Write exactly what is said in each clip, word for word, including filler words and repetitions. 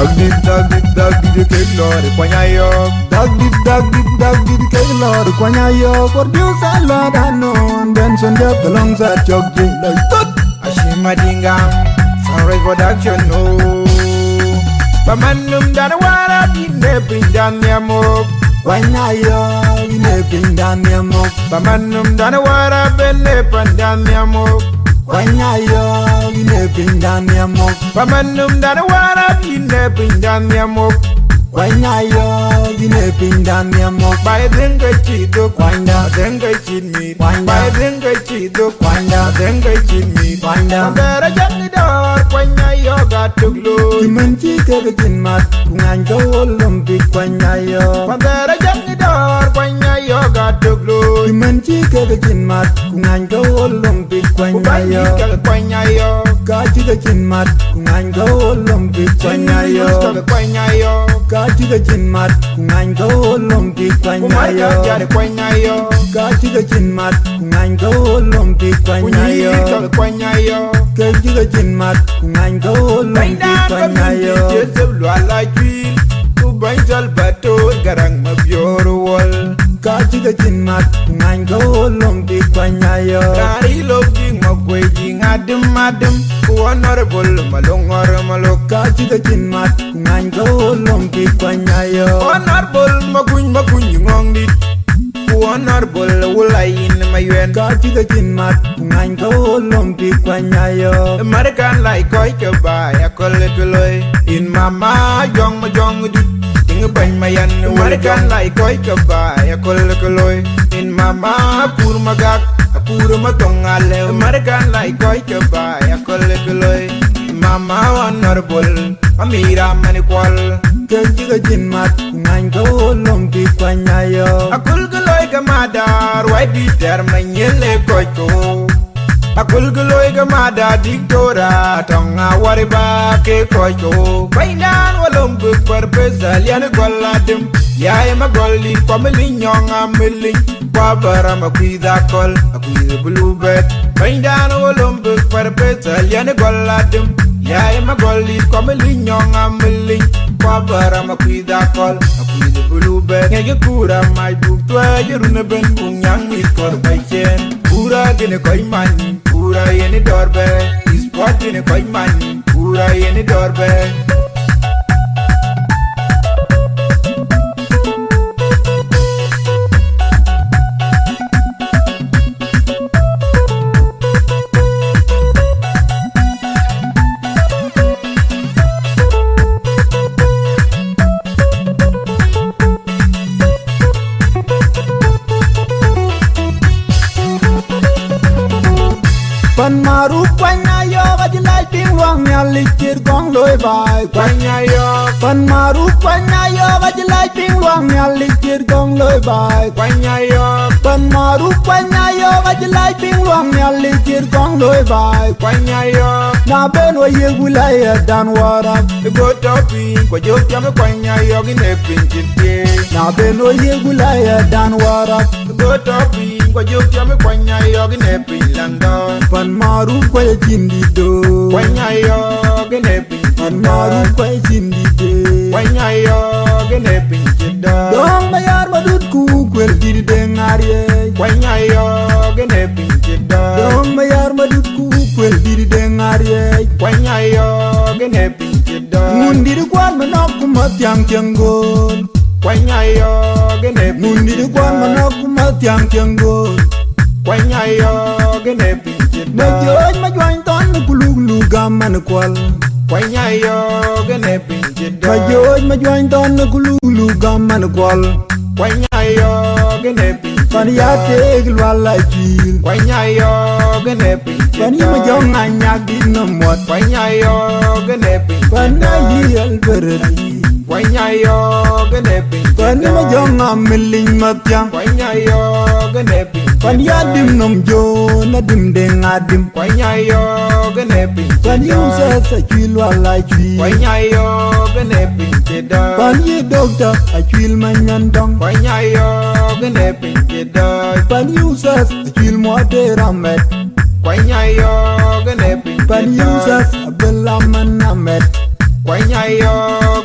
Dhak dït, dhak dït, dhak dït, kek lɔɔr kuany ayɔɔk. Dhak dït, dhak dït, dhak dït, kek lɔɔr kuany ayɔɔk. Producer Lord Unknown, Benson Jab, the long side, Chok J, like that. Ashim Madinga, Sunrise Production, no. Ba man num dan wara bin de bin dan yamok. Kuany ayɔɔk, ine bin dan yamok. Ba man num dan wara ben de pan dan yamok. Kuany ayɔɔk, ine bin dan yamok. Ba man num dan wara bin de bin dan yamok. Kuany ayɔɔk, ine bin dan yamok. Ba ye dhëŋ ke cï dhök. Kuany da. Dhëŋ ke cït mït. Kuany da. Ba ye dhëŋ ke cï dhök. Kuany da. Dhëŋ ke cït mït. Kuany da. Kuany da. Kuany ayɔɔk atök looi. Cï mën cï kek cin mat, ku ŋany ke Olympic kuany ayɔɔk. Kuany da. Kuany dɔɔr kuany ayɔɔk atök looi. Cï mën cï kek cin mat, ku ŋany ke Olympic kuany ayɔɔk. Ku bäny dït kek kuany ayɔɔk. Ka cï ke cin mat, ku ŋany ke Olympic kuany ayɔɔk. Cï kek kuany ayɔɔk. Ka cï ke cin mat, ku ŋany ke Olympic kuany ayɔɔk. Ku Marka Jari kuany ayɔɔk. Ka cï ke cin mat, ku ŋany ke Olympic kuany ayɔɔk. Ku Nyir kek kuany ayɔɔk. Ke cï ke cin mat, ku ŋany ke Olympic kuany ayɔɔk. Bäny dan ba min dït Joseph Lual Acuil. Ku bäny Salvatore Garang Mabior Wol. Ka cï ke cin mat, ku ŋany ke Olympic kuany ayɔɔk. Raan ril lok jiŋ makuei jiŋ adim adim, ku Honorable Malok Ŋɔr Malok. Ka cï ke cin mat, ku ŋany ke Olympic kuany ayɔɔk. Honorable Makuny Makuny Ŋɔŋdït, ku Honorable Wulayin Mayuɛn. Ka cï ke cin mat, ku ŋany ke Olympic kuany ayɔɔk. American lai kɔc ke baai aköl ke loi. In mama jɔŋ ma jɔŋ dut. Tiŋ bäny ma yan American lai kɔc ke baai aköl ke loi. In mama akur ma gak, akur ma thoŋ alë. American lai kɔc ke baai aköl ke loi. Mama Honorable Amira Mani Kuɔl. Ke cï ke cin mat, ku ŋany ke Olympic kuany ayɔɔk. Aköl ke loi ke madar, wai dït tɛr ma nyiel e kɔc ke wok. Aköl ke loi ke mada diktora, tɔŋ awari ba ke kɔc ke wok. Bäny dan Olympic Professor Lian Gɔl Adim. Yai ma gɔl dït kuam liny nyɔŋ amiliny. Kua bäram akuith akɔl, akuith bulu bɛt. Bäny dan Olympic Professor Lian Gɔl Adim. Yai ma gɔl dït kuam liny nyɔŋ amiliny. Kua bäram akuith akɔl, akuith bulu bɛt. Ŋiɛc kura mac buk tuɛɛc run ëbën, ku nyaŋ mïth kɔr bäi cɛn. Kura gënë kɔc man, kura yen ë dɔɔr bɛ̈ɛ̈i. Sport gënë kɔc man, kura yen ë dɔɔr bɛ̈ɛ̈i. Pan Maruk kuany ayɔɔk acï lac piŋ luaŋ Nhialic cït gɔŋ loi baai. Kuany ayɔɔk. Pan Maruk kuany ayɔɔk acï lac piŋ luaŋ Nhialic cït gɔŋ loi baai. Kuany ayɔɔk. Pan Maruk kuany ayɔɔk acï lac piŋ luaŋ Nhialic cït gɔŋ loi baai. Kuany ayɔɔk. Na ben we yiëk wilaya dan Warap. Go tɔ̈ piny, ku jök jam ë kuany ayɔɔk yen ë piny cït thiëëc. Na ben we yiëk wilaya dan Warap. Go tɔ̈ piny, ku jök jam ë kuany ayɔɔk yen ë piny London. Pan Maruk kuany acïn dït do. Kuany ayɔɔk yen ë piny cït dɔ̈ɔ̈r. Pan Maruk kuany acïn dït do. Kuany ayɔɔk yen ë piny cït dɔ̈ɔ̈r. Dɔ̈ŋ Mayar Madut ku kuel dït de ŋariëëc. Kuany ayɔɔk yen ë piny cït dɔ̈ɔ̈r. Dɔ̈ŋ Mayar Madut ku kuel dït de ŋariëëc. Kuany ayɔɔk yen ë piny cït dɔ̈ɔ̈r. Ŋun dït kuan manɔk ku mathiaŋ tiɛŋ gööl. Kuany ayɔɔk yen ë piny cït dɔ̈ɔ̈r. Ŋun dït kuan manɔk ku mathiaŋ tiɛŋ gööl. Kuany ayɔɔk yen ë piny cït dɔ̈ɔ̈r. Majööc Majuany Thɔn ku luk luk gam man kuɔl. Kuany ayɔɔk yen ë piny cït dɔ̈ɔ̈r. Majööc Majuany Thɔn ku luk luk gam man kuɔl. Kuany ayɔɔk yen ë piny cït dɔ̈ɔ̈r. Pan ya teek Lual Acuil. Kuany ayɔɔk yen ë piny cït dɔ̈ɔ̈r. Pan yï Majɔŋ Anyak dït nɔm muɔt. Kuany ayɔɔk yen ë piny cït dɔ̈ɔ̈r. Pan na yï Elberet. Kuany ayɔɔk yen ë piny cït dɔ̈ɔ̈r. Pan yï Majɔŋ Amiliny Mathiaŋ. Kuany ayɔɔk yen ë piny cït dɔ̈ɔ̈r. Pan ya dim nɔm Jon adim deŋ adim. Kuany ayɔɔk yen ë piny cït dɔ̈ɔ̈r. Pan yï Usas Acuil Lual Acuil. Kuany ayɔɔk yen ë piny cït dɔ̈ɔ̈r. Pan yï Doctor Acuil Manyandɔŋ. Kuany ayɔɔk yen ë piny cït dɔ̈ɔ̈r. Pan yï Usas Acuil Muɔt Deer Amet. Kuany ayɔɔk yen ë piny cït dɔ̈ɔ̈r. Pan yï Usas Abel Aman Amet. Kuany ayɔɔk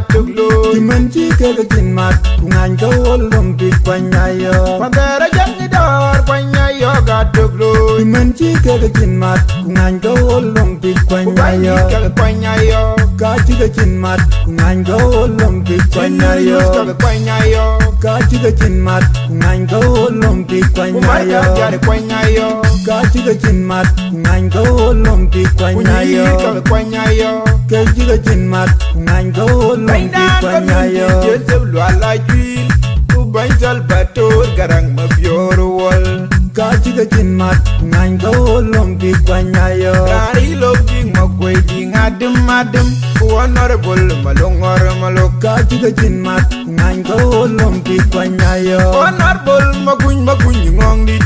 atök looi. Cï mën cï kek cin mat, ku ŋany ke Olympic kuany ayɔ̈k. Panthera jam ni dɔ̈ɔ̈r kuany ayɔ̈k atök looi. Cï mën cï kek cin mat, ku ŋany ke Olympic kuany ayɔ̈k. Ku kuany ayɔ̈k. Ka cï ke cin mat, ku ŋany ke Olympic kuany ayɔ̈k. Ka cï ke cin mat, ku ŋany ke Olympic kuany ayɔ̈k. Ka cï ke cin mat, ku ŋany ke Olympic kuany ayɔ̈k. Ke cï ke cin mat, ku ŋany ke Olympic kuany ayɔ̈k. Joseph Lual Acuil, ku bɛ̈ny Salva Kiir Garang Mabior Wol. Ka cï ke cin mat, ku ŋany ke Olympic kuany ayɔ̈k. Raan ril lok diŋ ma kuei diŋ adem adem, ku Honorable Malong Ŋɔr Malok. Ka cï ke cin mat, ku ŋany ke Olympic kuany ayɔ̈k. Honorable Makuny Makuny Ŋɔŋdït,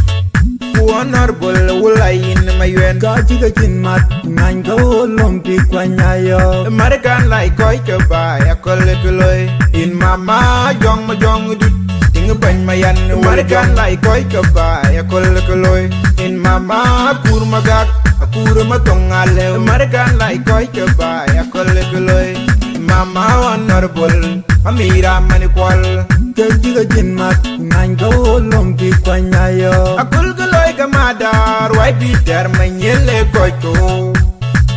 ku Honorable Wula Yin Mayuɛn. Ka cï ke cin mat, ku ŋany ke Olympic kuany ayɔ̈k. Marikan lai kɔc ke baai aköl ke looi. In mama jɔŋ ma jɔŋ dut, tiŋ bɛ̈ny ma yan. Marikan lai kɔc ke baai aköl ke looi. In mama akur ma gak, akur ma thoŋ aleu. Marikan lai kɔc ke baai aköl ke looi. Mama Honorable Amira Mani Kuɔl. Ke cï ke cin mat, ku ŋany ke Olympic kuany ayɔ̈k. Aköl ke looi ke mada ruai Peter Manyel e kɔc ko.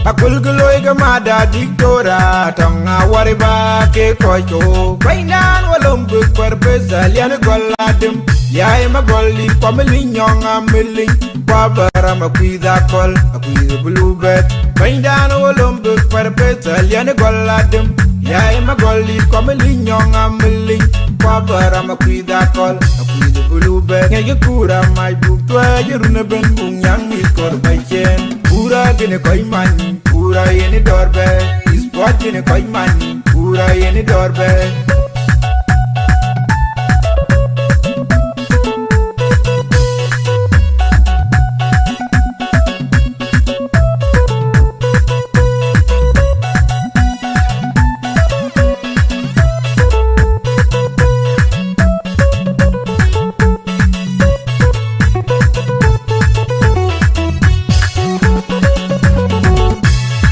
Aköl ke looi ke mada Diktora Tɔŋ Awar ba ke kɔc ko. Bɛ̈nydan Olympic Professor Lian Gɔl Adem. Yai ma gɔl li kɔm li nyɔŋ amili. Ku Abaram akuith akɔl, akuith bulu bɛt. Bɛ̈nydan Olympic Professor Lian Gɔl Adem. Yai ma gɔl li kɔm li nyɔŋ amili. Ku Abaram akuith akɔl, akuith bulu bɛt. Ŋɛc ke kura mac buk tuɛɛc run ëbën buk nyaŋ mïth kɔr bɛ̈cen. Kura kën kɔc man, kura yen dɔ̈ɔ̈r bɛ̈. Sport kën kɔc man, kura yen dɔ̈ɔ̈r bɛ̈.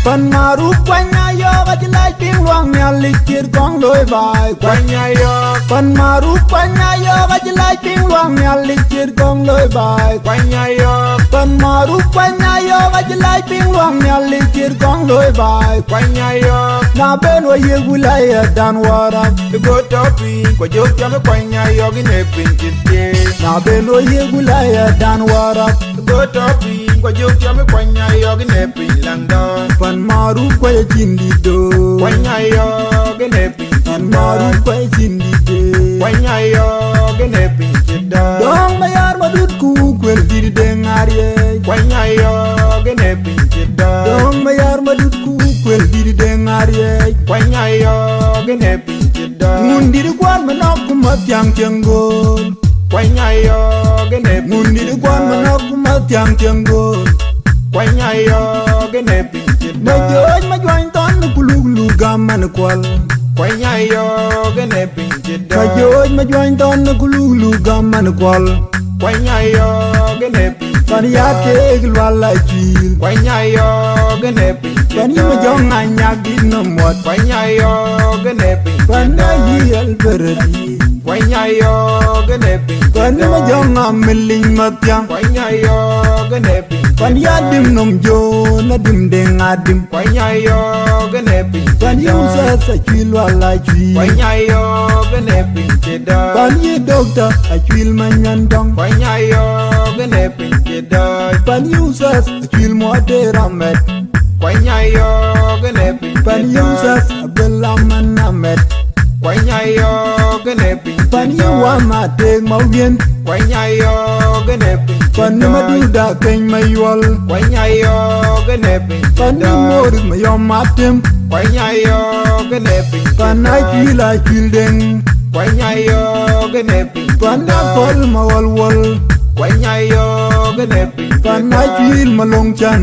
Pan Maruk kuany ayɔ̈k acï lac piŋ luaŋ Nhialic cït kɔŋ looi baai kuany ayɔ̈k. Pan Maruk kuany ayɔ̈k acï lac piŋ luaŋ Nhialic cït kɔŋ looi baai kuany ayɔ̈k. Pan Maruk kuany ayɔ̈k acï lac piŋ luaŋ Nhialic cït kɔŋ looi baai kuany ayɔ̈k. Na ben we yiëk wilayadan Warap, go tɔ piny ku jök jam kuany ayɔ̈k in e piny cït thiëëc. Na ben we yiëk wilayadan Warap, go tɔ piny ku jök jam kuany ayɔ̈k in e piny Laŋdɔɔr. Pan Maruk kuany acïn dït do. Kuany ayɔ̈k in e Maruk kuɛi cïn dït de. Kuany Ayɔ̈k ënë piny cï dɔ̈ɔ̈r. Dɔ̈ŋ Mayar Madut ku kuël dït de ŋariëëc. Kuany Ayɔ̈k ënë piny cï dɔ̈ɔ̈r. Dɔ̈ŋ Mayar Madut ku kuël dït de ŋariëëc. Kuany Ayɔ̈k ënë piny cï dɔ̈ɔ̈r. Ŋun dït kuan manɔ̈k ku mathiaŋ cieŋ gööl. Kuany Ayɔ̈k ënë piny cï dɔ̈ɔ̈r. Ŋun dït kuan manɔ̈k ku mathiaŋ cieŋ gööl. Kuany Ayɔ̈k ënë piny cï dɔ̈ɔ̈r. Majööc Majuany Thɔn ku luk luk gam man kuɔl. Kuany Ayɔ̈k ënë piny cï dɔ̈ɔ̈r. Majööc Majuany Thɔn ku luk luk gam man kuɔl. Kuany Ayɔ̈k ënë piny cï dɔ̈ɔ̈r. Pan ya keek Lual Acuil. Kuany Ayɔ̈k ënë piny cï dɔ̈ɔ̈r. Pan yï Majɔŋ Anyak dït nɔm muɔt. Kuany Ayɔ̈k ënë piny cï dɔ̈ɔ̈r. Pan na yï Elberet. Kuany Ayɔ̈k ënë piny cï dɔ̈ɔ̈r. Pan yï Majɔŋ Amilic Mathiaŋ. Kuany Ayɔ̈k ënë piny cï dɔ̈ɔ̈r. Pan ya dim nɔm Jon Adim Deŋ Adim. Kuany Ayɔ̈k ënë piny cï dɔ̈ɔ̈r. Pan yï Usas Acuil Lual Acuil. Kuany Ayɔ̈k ënë piny cï dɔ̈ɔ̈r. Pan yï Doctor Acuil Manyuandɔŋ. Kuany Ayɔ̈k ënë piny cï dɔ̈ɔ̈r. Pan yï Usas Acuil Muɔt Deer Amet. Kuany Ayɔ̈k ënë piny cï dɔ̈ɔ̈r. Pan yï Usas Abel Aman Amet. Kuany Ayɔ̈k ënë piny cï dɔ̈ɔ̈r. Pan yï Wam Atek Mawiën. Kuany Ayɔ̈k ënë piny cï dɔ̈ɔ̈r. Pan yï Madut Akeny Mayuɔl. Kuany Ayɔ̈k ënë piny cï dɔ̈ɔ̈r. Pan yï Moris Mayɔm Atem. Kuany Ayɔ̈k ënë piny cï dɔ̈ɔ̈r. Pan Acuil Acuil Deŋ. Kuany Ayɔ̈k ënë piny cï dɔ̈ɔ̈r. Pan Akɔl Mawɔlwɔl. Kuany Ayɔ̈k ënë piny cï dɔ̈ɔ̈r. Pan Acuil Malɔŋ Can.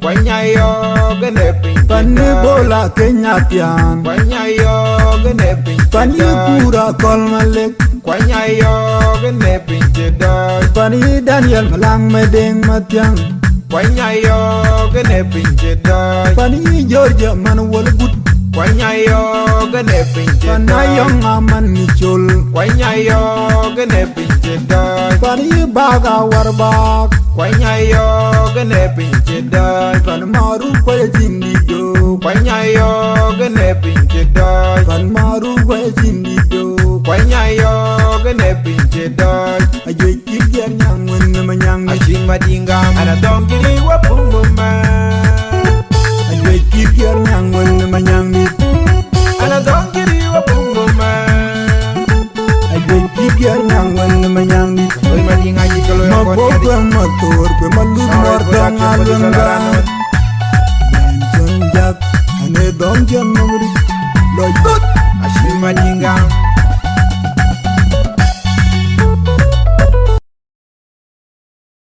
Kuany Ayɔ̈k ënë piny cï dɔ̈ɔ̈r. Pan yï Bol Akeny Athiaan. Kuany Ayɔ̈k ënë piny cï dɔ̈ɔ̈r. Pan yï Kur Akɔl Malek. Kuany Ayɔ̈k ënë piny cï dɔ̈ɔ̈r. Pan yï Daniel Malaŋ Medeŋ Mathiaŋ. Kuany Ayɔ̈k ënë piny cï dɔ̈ɔ̈r. Pan yï Georgia Man Wol Gut. Kuany Ayɔ̈k ënë piny cï dɔ̈ɔ̈r. Pan Ayɔ̈ŋ Aman Micol. Kuany Ayɔ̈k ënë piny cï dɔ̈ɔ̈r. Pan yï Bak Awar Bak. Kuany Ayɔ̈k ënë piny cï dɔ̈ɔ̈r. Pan Maruk kuɛi cïn dït do. Kuany Ayɔ̈k ënë piny cï dɔ̈ɔ̈r. Pan Maruk kuɛi cïn dït do. Kuany Ayɔ̈k ënë piny cï dɔ̈ɔ̈r. Ajuëc kït giɛr nyaŋ wën në Manyaŋ dït. Acïn Madiŋ gam. Ana dhɔŋ kï riu apuk muma. Ajuëc kït giɛr nyaŋ wën në Manyaŋ dït. Ana dhɔŋ kï riu apuk muma. Ajuëc kït giɛr nyaŋ wën në Manyaŋ dït. Wëi Madiŋ acï ke looi. Ma akɔn bok kadic. Kuen ma thor kuen ma lut. Sorry, muɔr production dhɔŋ producer alwen Lorano. Gam. Bɛn cön jak, ane dhɔŋ jɛn nɔm rit. Lɔc dot. Acïn Madiŋ gam.